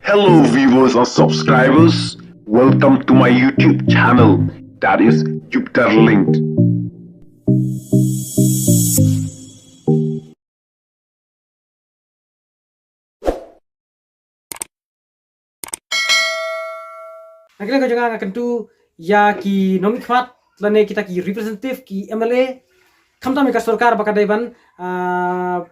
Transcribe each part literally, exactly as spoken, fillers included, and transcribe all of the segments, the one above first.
Hello, viewers and subscribers. Welcome to my YouTube channel, that is Jupiter Linked. Na ka liang ka jong nga, nga kyntu ïa ki nongmihkhmat lane kita ki representative, ki M L A, khamtam ïa ka sorkar ba ka dei ban, ah,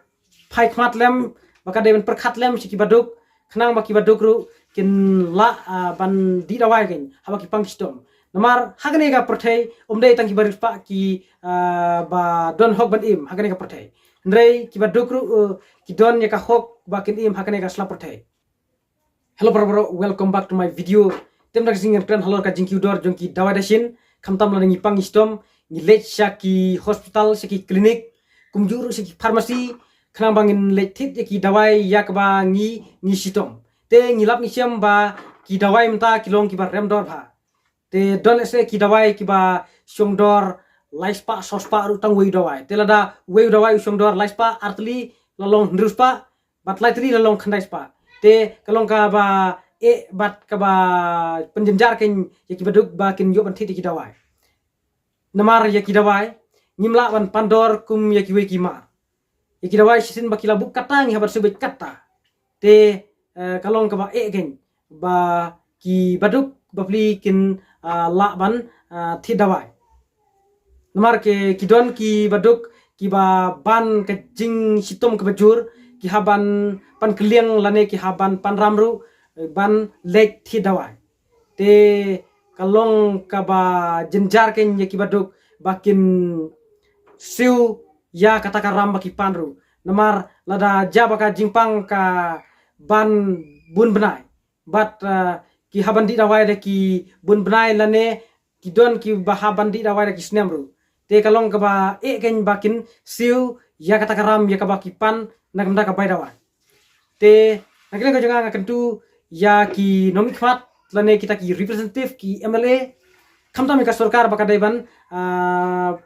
phai khmat lem, ba ka dei ban pyrkhat lem sha ki baduk, khnang ba ki baduk ruh kin lah, ah, ban dih dawai kein haba ki pang ki shitom. Namar ha kane ka pyrthei ym dei tang ki bariewspah ki, ah, ba don hok ban im ha kane ka pyrthei. Hynrei ki baduk ruh, eh, ki don ïa ka hok ba kin im ha kane ka sla pyrthei. Hello para baroh, welcome back to my video. Te mynta ka sngi ngan kren halor ka jingkiew dor jong ki dawai dashin, khamtam lada ngi pang ngi shitom, ngi leit sha ki hospital, sha ki clinic, kumjuh ruh sha ki pharmacy, khnang ba ngin leit thied ïa ki dawai ïa kaba ngi, ngi shitom. Te ngi lap ngi shem ba ki dawai mynta ki long kiba rem dor bha. Te don lehse ki dawai kiba shong dor lai spah, saw spah ruh tang uwei u dawai. Te lada uwei u dawai u shong dor lai spah, ar tylli la long hynriew spah, bad lai tylli la long khyndai spah. Te ka long kaba eh bad kaba pynjynjar kein ïa ki baduk ba kin ïoh ban thied ïa ki dawai. Namar ïa ki dawai ngim lah ban pan dor kum ïa kiwei ki mar. Ïa ki dawai shisien ba ki la buh katta ngi hap ban siew beit katta. Te, eh, ka long kaba eh kein ba ki baduk bapli kin, ah, lah ban, ah, thied dawai. Namar ki, ki don ki baduk kiba ban ka jingshitom kaba jur, ki hap ban pan kylliang lane ki hap ban pan ram ruh, eh, ban leit thied dawai. Te ka long kaba jynjar kein ïa ki baduk ba kin siew ïa kata ka ram ba ki pan ruh. Namar lada jia ba ka jingpang ka ban bun bnai, bad, ah, ki hap ban dih dawai da ki bun bnai lane ki don kiba hap ban dih dawai da ki snem ruh. Te ka long kaba eh kein ba kin siew ïa kata ka ram ïa kaba ki pan na ka bynta ka bai dawai. Te na ka liang ka jong nga, nga kyntu ïa ki nongmihkhmat lane kita ki representative, ki M L A, khamtam ïa ka sorkar ba ka dei ban, ah,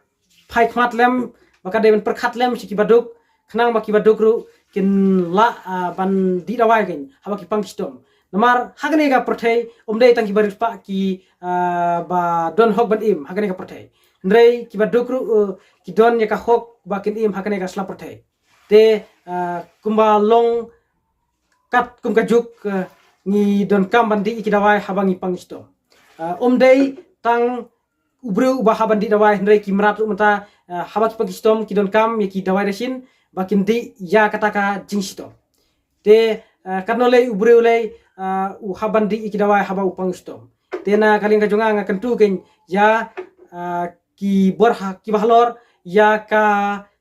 phai khmat lem, ba ka dei ban pyrkhat lem sha ki baduk, khnang ba ki baduk ruh kin lah, ah, ban dih dawai kein haba ki pang ki shitom. Namar ha kane ka pyrthei ym dei tang ki bariewspah ki, ah, ba don hok ban im ha kane ka pyrthei. Hynrei ki baduk ruh, eh, ki don ïa ka hok ba kin im ha kane ka sla pyrthei. Te, ah, kumba long katkum ka juk, ah, ngi donkam ban dih ïa ki dawai haba ngi pang ngi shitom. Ah, ym dei tang u briew uba hap ban dih dawai, hynrei ki mrad ruh mynta, ah, haba ki pang ki shitom ki donkam ïa ki dawai dashin ba kin dih ïa kata ka jingshitom. Te, ah, katno lei u briew lei, ah, u hap ban dih ïa ki dawai haba u pang u shitom. Te na ka liang ka jong nga, nga kyntu kein ïa, ah, ki bor ha, kiba halor ïa ka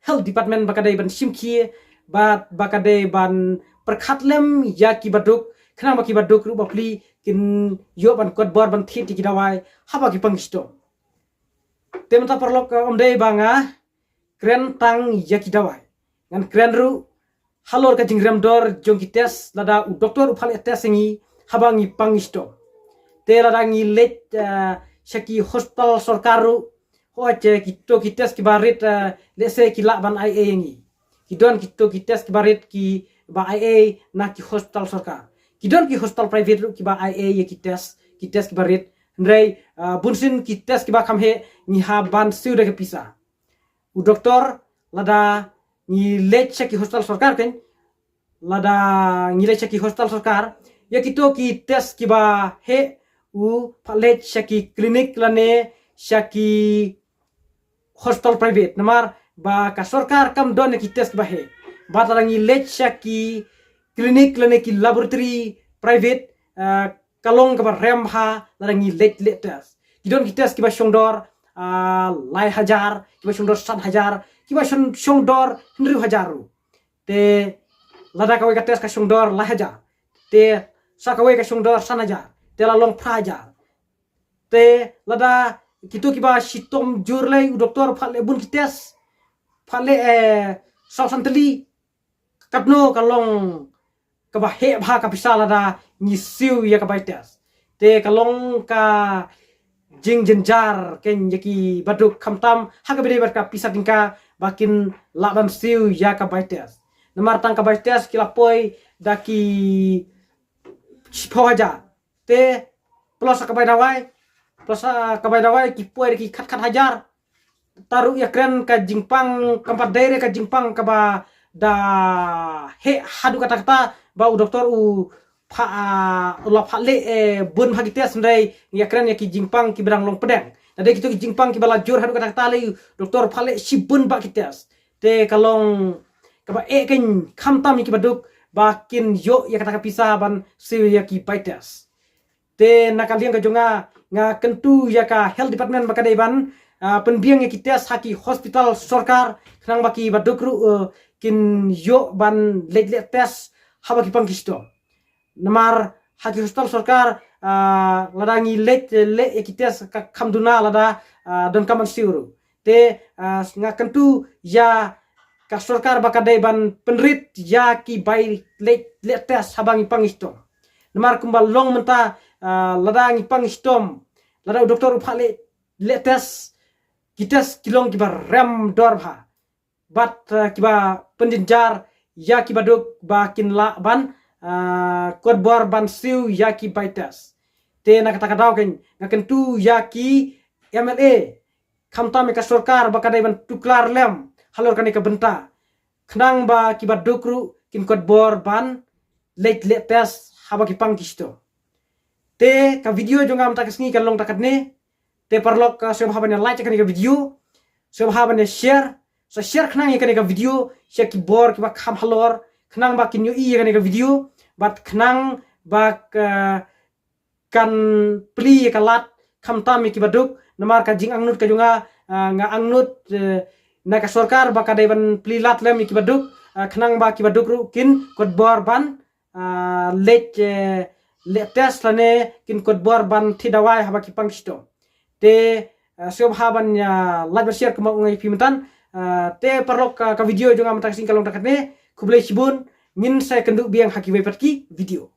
health department ba ka dei ban shim khie, ba, ba ka dei ban pyrkhat lem ïa ki baduk, khnang ba ki baduk ruh bapli kin ïoh ban kot bor ban thied ïa ki dawai haba ki pang ki shitom. Te mynta paralok, eh, ym dei ba nga kren tang ïa ki dawai. Ngan kren ruh halor ka jingrem dor jong ki test, lada u doktor u phah leh test ïa ngi haba ngi pang ngi shitom. Te lada ngi leit, eh, sha ki hospital sorkar ruh, hooid, eh, kito ki test kiba rit, eh, lehse ki lah ban ai ei ïa ngi. Ki don kito ki test kiba rit kiba ai ei na ki hospital sorkar. Ki don ki hospital private ruh kiba ai ei ïa ki test, ki test kiba rit. Hynrei, eh, bunsien ki test kiba kham heh ngi hap ban siew da ka pisa. U doktor, lada ngi leit sha ki hospital sorkar kein, lada ngi leit sha ki hospital sorkar, ïa kito ki test kiba heh u phah leit sha ki clinic lane sha ki hospital private. Namar ba ka sorkar kam don ïa ki test kiba heh. Bad lada ngi leit sha ki clinic lane ki laboratory private, eh, ka long kaba rem bha lada ngi leit leh test. Ki don ki test kiba shong dor, ah, lai hajar, kiba shong dor san hajar, kiba shong, shong dor hynriew hajar ruh. Te lada kawei ka test ka shong dor lai hajar, te sa kawei ka shong dor san hajar, te la long phra hajar. Te lada kito kiba shitom jur lei u doktor phah leh bun ki test, phah leh, eh, saw san tylli, katno ka long kaba heh bha ka pisa lada ngi siew ïa ka bai test. Te ka long ka jingjynjar kein ïa ki baduk, khamtam ha kaba dei bad ka pisa tyngka ba kin lah ban siew ïa ka bai test. Namar tang ka bai test ki la poi da ki Shiphew hajar. Te plus ka bai dawai, plus ka bai dawai ki poi da ki khat khat hajar. Te ruh ïakren ka jingpang, kam pat dei re ka jingpang kaba da heh haduh katta katta ba u doktor u pha, u la pha leh bun bha ki test, hynrei ïakren ïa ki jingpang kiba dang long pdeng. Lada ki tu ki jingpang kiba la jur haduh katta katta lei u doktor pha leh shibun bha ki test. Te ka long kaba eh kein khamtam ïa kiba duk ba kin ïoh ïa kata ka pisa ban siew ïa ki bai test. Te na ka liang ka jong nga, nga kyntu ïa ka health department ba ka dei ban pynbiang ïa ki test ha ki hospital sorkar, khnang ba kiba duk ruh kin ïoh ban leit leh test haba ki pang ki shitom. Namar ha ki hospital sorkar, lada ngi leit leh ïa ki test ka kham duna lada donkam ban siew ruh. Te nga kyntu ïa ka sorkar ba ka dei ban pynrit ïa ki bai leit leh test haba ngi pang ngi shitom. Namar kumba long mynta, lada ngi pang ngi shitom, lada u doktor u pha leh test, ki test ki long kiba rem dor bha bad kiba pynjynjar ïa kiba duk ba kin lah ban kot bor ban siew ïa ki bai test. Te na kata ka daw kein nga kyntu ïa ki MLA, khamtam ïa ka sorkar ba ka dei ban tuklar lem halor kane ka bynta, khnang ba kiba duk ruh kin kot bor ban leit leh test haba ki pang ki shitom. Te ka video jong nga mynta ka sngi ka long tang katne. Te paralok, sngewbha ban ïa like ïa kane ka video, sngewbha ban ïa share, sa share khnang ïa kane ka video sha ki bor kiba kham halor, khnang ba kin ïohi ïa kane ka video bad khnang ba kan plie ïa ka lad khamtam ïa kiba duk. Namar ka jingangnud ka jong nga, nga angnud na ka sorkar ba ka dei ban plie lad lem ïa kiba duk, khnang ba kiba duk ruh kin kot bor ban leit leh test lane kin kot bor ban thied dawai haba ki pang ki shitom. Te sngewbha ban ïa like ban share kumba nga ong ïa phi mynta. Te paralok, ka video jong nga mynta ka sngi ka long tang katne. Khublei shibun, ngin sa ïakynduh biang ha kiwei pat ki video.